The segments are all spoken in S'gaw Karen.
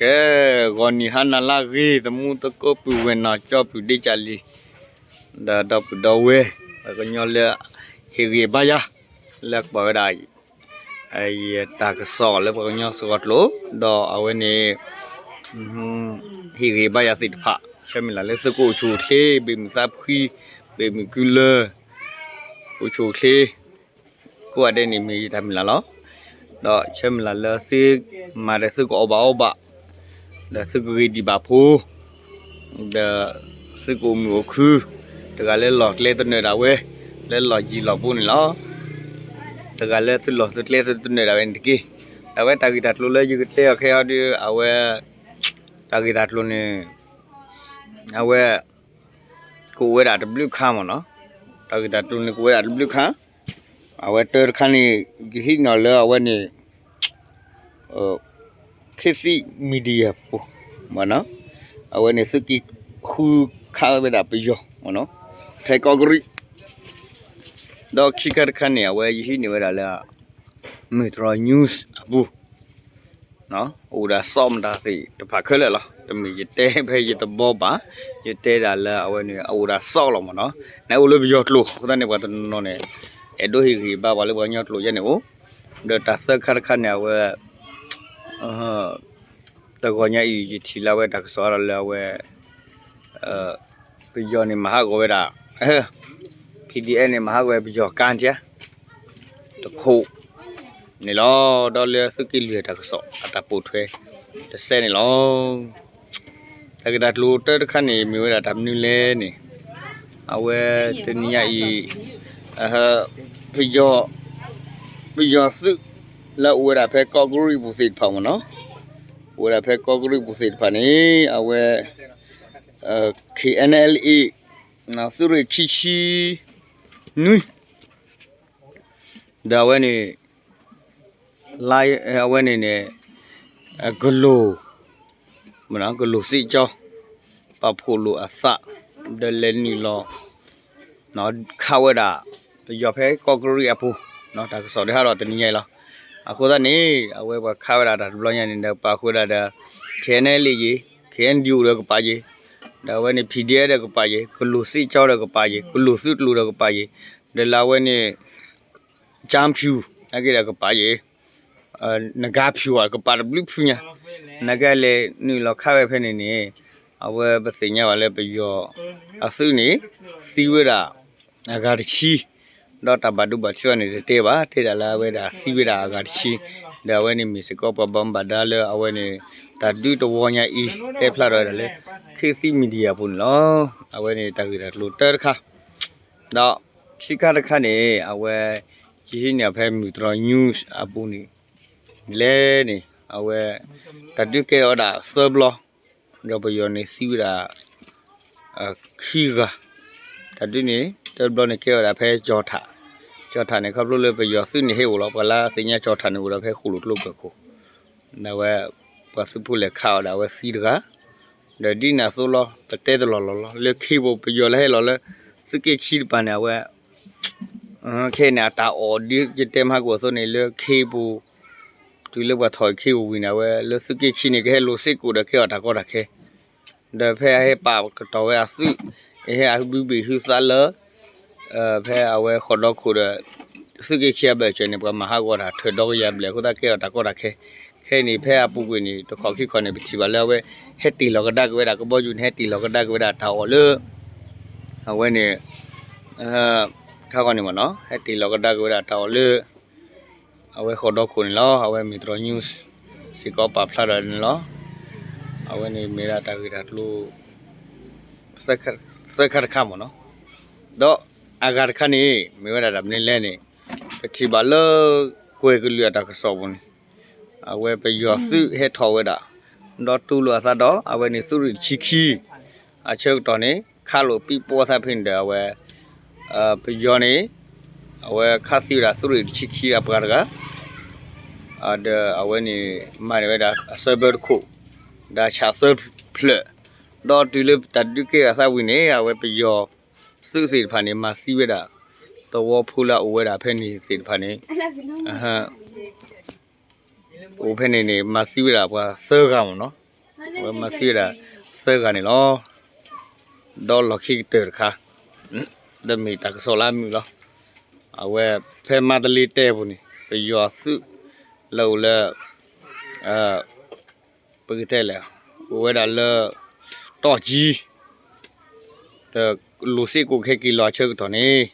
ကဲ, ဂီၤနံၤဟါနၤလၢအဂ့ၤ သမူသကိးပုၢ်ဝဲၢ်နီၢ်ကၠီပုၢ်ဒ့ကၢ်လံၤ ဒီးဒီပုၢ်ဒီဝဲၢ် ပှၤကညီလၢ ဟ့ၣ်ဂံၢ်ဘါယၤ လၢကွၢ်ဝဲဒၣ် ယတၢ်ကစီၣ်လၢပှၤကညီစ့ၢ်ကီးကျိာ် ဒီးအဝဲန့ၣ် ဟ့ၣ်ဂံၢ်ဘါယၤသ့ၣ်တဖၣ် ဆၢမုၢ်လၢ်လၢသုကအိၣ်ဆူၣ်အိၣ်ချ့ ဘ့ၣ်မုၢ်သးဖှံ ဘ့ၣ်မုၢ်ကုလၢ အိၣ်ဆူၣ်အိၣ်ချ့ ကိးဂၤဒဲးန့ၣ်မ့ၢ်ယတၢ်မုၢ်လၢ်လီၤ. ဒီးဆၢမုၢ်လၢ်လၢသုမၤဒီးသုကအိၣ်ဘၣ်အီဘၣ် ဒီးသုကဂ့ၤဒံးဘၣ်ဖိ ဒီးသုကအိၣ်မုာ်အိၣ်ခု တဂၤလၢလီၢ်ကျဲသနၢၣ်ဒၣ်ဝဲ လၢလီၢ်ယံၤလီၢ်ဘူးန့ၣ်လီၤ. တဂၤလၢသုလီၢ်သုကျဲသနၢၣ်ဒၣ်ဝဲန့ၣ်တက့ၢ်. ဒီးအဝဲတၢ်ဂ့ၢ်တၢ်ကျိၤလၢယကတဲအီၤခဲအံၤဒီး အဝဲ တၢ်ဂ့ၢ်တၢ်ကျိၤန့ၣ် အဝဲ ကအိၣ်ဝဲဒၣ်တဘျုးခါမ့ၢ်နီၤ, တၢ်ဂ့ၢ်တၢ်ကျိၤန့ၣ် ကအိၣ်ဝဲဒၣ်တဘျုးခါ, အဝဲတၢ်တခါန့ၣ် ယဟံးန့ၢ်လၢအဝဲန့ၣ် ခေတ်သစ် media ပူၤမ့ၢ်နီၤ, အဝဲန့ၣ်သုးက့ဃုခးဝဲဒၣ်ပယီၤမ့ၢ်နီၤ, ဖဲကီၢ်ကရံၣ်, ဒီးခံခါတခါန့ၣ် အဝဲယဟံးန့ၢ်ဝဲဒၣ်လၢ မုၢ်တြီ news အပူၤ အိၣ်ဒၣ်စီမတၤသ့ၣ်တဖၣ်ခဲလၢာ်လီၤ. တမ့ၢ်ယတဲဖဲယတဘီဘၣ်, ယတဲဒၣ်လၢအဝဲန့ၣ် အအိၣ်ဒၣ်စီလီၤမ့ၢ်နီၤ, နအိၣ်လၢပယီၤကျိာ် အဃိသတးန့ၣ် ပှၤတနီၤနီၤန့ၣ် အဲၣ်ဒိးဟ့ၣ်ဂံၢ်ဘါပှၤလၢပှၤကညီကျိာ်ယဲန့ၣ်အိၣ်, ဒီးတၢ်သၢခါတခါန့ၣ် အဝဲ တဂီၤညါအံၤ ယထံၣ်လၢအဝဲတၢ်ကစီၣ်ဒီးလၢအဝဲ ပယီၤန့ၣ်မၤဟးဂီၤဝဲဒၣ် PDF န့ၣ် မၤဟးဂီၤဝဲပယီၤကါထံ တခိၣ်န့ၣ်လီၤ. ဒီးလၢသုးက့လွံၢ်တၢ်ကစီၣ်အတၢ်ပိာ်ထွဲတစဲးန့ၣ်လီၤ. တၢ်ဂ့ၢ်တၢ်ကျိၤတၢတခါန့ၣ် မ့ၢ်ဝဲဒၣ်တၢ်မနုၤလဲၣ်န့ၣ်, အဝဲတနံၤညါအံၤ ပယီၤ ပယီၤသုးလၢအိၣ်ဝဲဒၣ်ဖဲကီၢ်ကရံၣ်ပူၤသ့ၣ်တဖၣ်မ့ၢ်နီၤ, အိၣ်ဝဲဒၣ်ဖဲကီၢ်ကရံၣ်ပူၤသ့ၣ်တဖၣ်န့ၣ် အဝဲ KNLA သုးရ့ၣ်ခံဆံနွံ ဒီးအဝဲန့ၣ် အဝဲန့ၣ်န့ၣ် ကလိၤ ကလိၤစ့ၣ်ကၠီ ပာ်ဖှိၣ်လိာ်အသး ဒီးလဲၤနုာ်လီၤ ခးဝဲဒၣ် ပယီၤဖဲကီၢ်ကရံၣ်အပူၤ, တၢ်ကစီၣ်ဒ်ဟးဒီးတနံၤညါအံၤလီၤ. အဃိသတးန့ၣ် အဝဲပှၤခးဝဲဒၣ်တၢ်တဘျီညါန့ၣ်ဒီး ပာ်ဃုာ်ဝဲဒၣ်ဒီး KNLA ယ့ၣ်, KNDO ဒီးကပာ်ယ့ၣ်, ဒီးအဝဲန့ၣ် PDF ဒီးကပာ်ယ့ၣ်, ကလိၤစ့ၣ်ကၠီဒီးကပာ်ယ့ၣ်, ကလိၤသုးကျိၤဒီးကပာ်ယ့ၣ်, ဒီးလၢအဝဲန့ၣ် ကၠၢဖၠူၣ် နာ်က့ဒီးကပာ်ယ့ၣ်, နကါဖၠူၣ် ကပာ်တဘျုးဖုညါ, နာ်က့လဲၤနုာ်လီၤခးဝဲဖဲန့ၣ်န့ၣ် အဝဲပသ့ၣ်ညါဘၣ်လၢပယီၤအသုးန့ၣ် သံဝဲဒၣ်အဂၤတဆံ, ဒီးတၢ်ဘၣ်ဒိဘၣ်ထံးအီၤန့ၣ် တတဲဘၣ်, တဲဒၣ်လၢအဝဲဒၣ်သံဝဲဒၣ်အဂၤတဆံ, ဒီးအဝဲန့ၣ်မ့ၢ်စ့ၢ်ကီးပှၤဘၣ်မူဘၣ်ဒါလၢအဝဲန့ၣ် တၢ်ဒုးတဝီညါအံၤ တဲဖျါထီၣ်ဝဲဒၣ်လၢ ခေတ်သစ် media အပူၤန့ၣ်လီၤ. အဝဲန့ၣ်တၢ်ဂ့ၢ်တၢ်ကျိၤတၢတခါ ဒီးခံခါတခါန့ၣ် အဝဲ ယဟံးန့ၢ်ဖဲမုၢ်တြီ news အပူၤန့ၣ် လဲၣ်န့ၣ် အဝဲ တၢ်ဒုးကဲထီၣ်ဝဲဒၣ်သၢဘျီ, ဒီးပယီၤန့ၣ်သံဝဲဒၣ် ခံဂၤ, တၢ်ဒုးန့ၣ် သၢဘျီန့ၣ်ကဲထီၣ်ဝဲဒၣ်ဖဲကၠီၤထး, ကၠီၤထးန့ၣ် ခီဖျိလၢပယီၤသုးန့ၣ်ဟဲအိၣ်လီၤ, ပှၤလၢသ့ၣ်ညါကၠီၤထးန့ၣ်အိၣ်ဒီးဖဲဃိၣ်လိာ်ကျိကၢၢ်ခိၣ်, အဝဲ ပှၤသုးဖိလဲၤခးအီၤဒီးအဝဲသံတဂၤ, ဒီးဒ်န့ၣ်အသိးလီၤ, ပတဲတလီၢ်လီၢ်လီၤ, လၢ cable ပယီၤလၢဟဲလီၤလၢ သုးက့ခံတပၤန့ၣ် အဝဲ ခဲအံၤန့ၣ်အတၢ်အီၣ်ဒ်ယတဲမဟါကအိၣ်အသိးန့ၣ် လၢ cable တုၤလၢပှၤထီၣ် cable ဝံၤန့ၣ် အဝဲလၢသုးက့ခံန့ၣ် ကဟဲလိာ်စ့ၢ်ကီးဒီးကဲအီၤတၢ်ကီတၢ်ခဲ, ဒီးဖဲအဟဲပာ်ကတီၤဝဲဒၣ်သုး, အဟဲအဘုဘ့ၣ်ဟုသးလၢ ဖဲအဝဲဃီၣ်ဒီခိၣ်ဒီး သုးက့ခံအဘၢၣ်စၢၤန့ၣ် ပှၤမၤဟးဂီၤတၢ်ထၢၣ်ဒီကယၤဘျဲၣ်အဃိသတးကဲအီၤတၢ်ကီတၢ်ခဲ, ခဲအံၤန့ၣ် ဖဲအပူၤကွံာ်န့ၣ် တခီခံခီန့ၣ် ပထံၣ်ဘၣ်လၢအဝဲ ဟဲတ့ၢ်လီၤကဒါက့ၤဝဲဒၣ် ကဘီယူၤန့ၣ် ဟဲတ့ၢ်လီၤကဒါက့ၤဝဲဒၣ်တၢ်အီၣ်လၢ အဝဲန့ၣ် ခါဂီၤန့ၣ်မ့ၢ်နီၤ ဟဲတ့ၢ်လီၤကဒါက့ၤဝဲဒၣ်တၢ်အီၣ်လၢ အဝဲဃီၣ်ဒီခိၣ်န့ၣ်လီၤ. အဝဲမုၢ်တြီ news စ့ၢ်ကီးပာ်ဖျါထီၣ်န့ၣ်လီၤ. အဝဲန့ၣ်မ့ၢ်ဒၣ်တၢ်ဂ့ၢ်တၢ်ကျိၤ သၢခါတခါမ့ၢ်နီၤ. ဒီးအဂၤတခါန့ၣ် မ့ၢ်ဝဲဒၣ်တၢ်မနုၤလဲၣ်န့ၣ် ပထံၣ်ဘၣ်လၢ ကွဲၤကလုာ်အတၢ်ကစီၣ်ပူၤန့ၣ် အဝဲပယီၤသုးဟဲထီၣ်ဝဲဒၣ် ဒီးတူၢ်လိာ်အသးဒီး အဝဲန့ၣ်သုးရ့ၣ်တဆံခံ အဆၢကတီၢ်န့ၣ် ခးလိာ်ပံးပိာ်သးဖဲန့ၣ်ဒီး အဝဲ ပယီၤန့ၣ် အဝဲခးသံဝဲဒၣ်သုးရ့ၣ်တဆံခံအပှၤတဂၤ ဒီးအဝဲန့ၣ် မၤန့ၢ်ဝဲဒၣ်အစၢဘၢတခိၣ် ဒီးဆးသၢဖျၢၣ်, ဒီးတုၤလၢတၢ်ဒုးကဲထီၣ်သးဝံၤန့ၣ် အဝဲပယီၤသုးသ့ၣ်တဖၣ်န့ၣ် မၤသံဝဲဒၣ် သဝီဖိလၢအအိၣ်ဝဲဒၣ်ဖဲန့ၣ်သ့ၣ်တဖၣ်န့ၣ် အိၣ်ဖဲန့ၣ်န့ၣ် မၤသံဝဲဒၣ်ပှၤသၢဂၤမ့ၢ်နီၤ. အဝဲမၤသံဝဲဒၣ်သၢဂၤန့ၣ်လီၤ. ဒီးလီၢ်ခံကတၢၢ်တခါ ဒီးမ့ၢ်တၢ်ကစီၣ်လၢအမုာ်လီၤ. အဝဲဖဲမါတလ့တဲပူၤန့ၣ် ပယီၤသုးလၢအိၣ်လၢ ပကတဲလဲၣ် အိၣ်ဝဲဒၣ်လၢ တီၢ်ကံ ဒီးလိၤစ့ၢ်ကီးကဟဲက့ၤလီၤအဆၢကတီၢ်န့ၣ်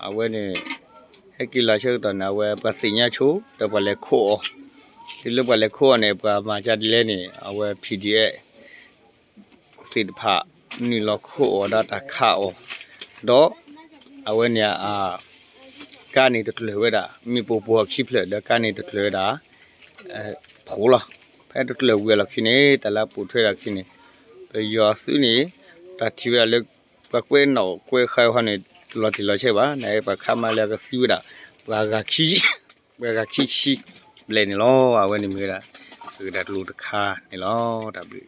အဝဲန့ၣ် ဟဲက့ၤလီၤအဆၢကတီၢ်န့ၣ် အဝဲပှၤသ့ၣ်ညါဆိ ဒီးပှၤလဲၤခိးအီၤ, တုၤလၢပှၤလဲၤခိးအီၤန့ၣ် ပှၤမၤကါဒ်လဲၣ်န့ၣ် အဝဲ PDF သ့ၣ်တဖၣ် နုာ်လီၤခိးအီၤဒီးတၢ်ခးအီၤ, ဒီး အဝဲန့ၣ် ကါန့ၣ်တကျၢၤဝဲဒၣ် မ့ၣ်ပိၢ်ပိၢ်အီၤခံဖျၢၣ် ဒီးကါန့ၣ်တကျၢၤဝဲဒၣ် ဖိလီၤ. ဖဲတကျၢၤဝံၤအလီၢ်ခံန့ၣ် တၢ်လၢအပိာ်ထွဲဒၣ်ခံန့ၣ် ပယီၤသုးန့ၣ် တၢ်ထံၣ်ဝဲဒၣ်လၢ ပှၤကွဲးနီၣ်ကွဲးဃါဟီန့ၣ် တလီၤတံၢ်လီၤဆဲးဘၣ်, နပှၤခးမါလၢကသံဝဲဒၣ် ပှၤဂၤခံဆံဘျဲၣ်န့ၣ်လီၤ. အဝဲန့ၣ်မ့ၢ်ဝဲဒၣ် ပကတဲတၢ်ကတိၤတခါန့ၣ်လီၤ. တၢ်ဘျုး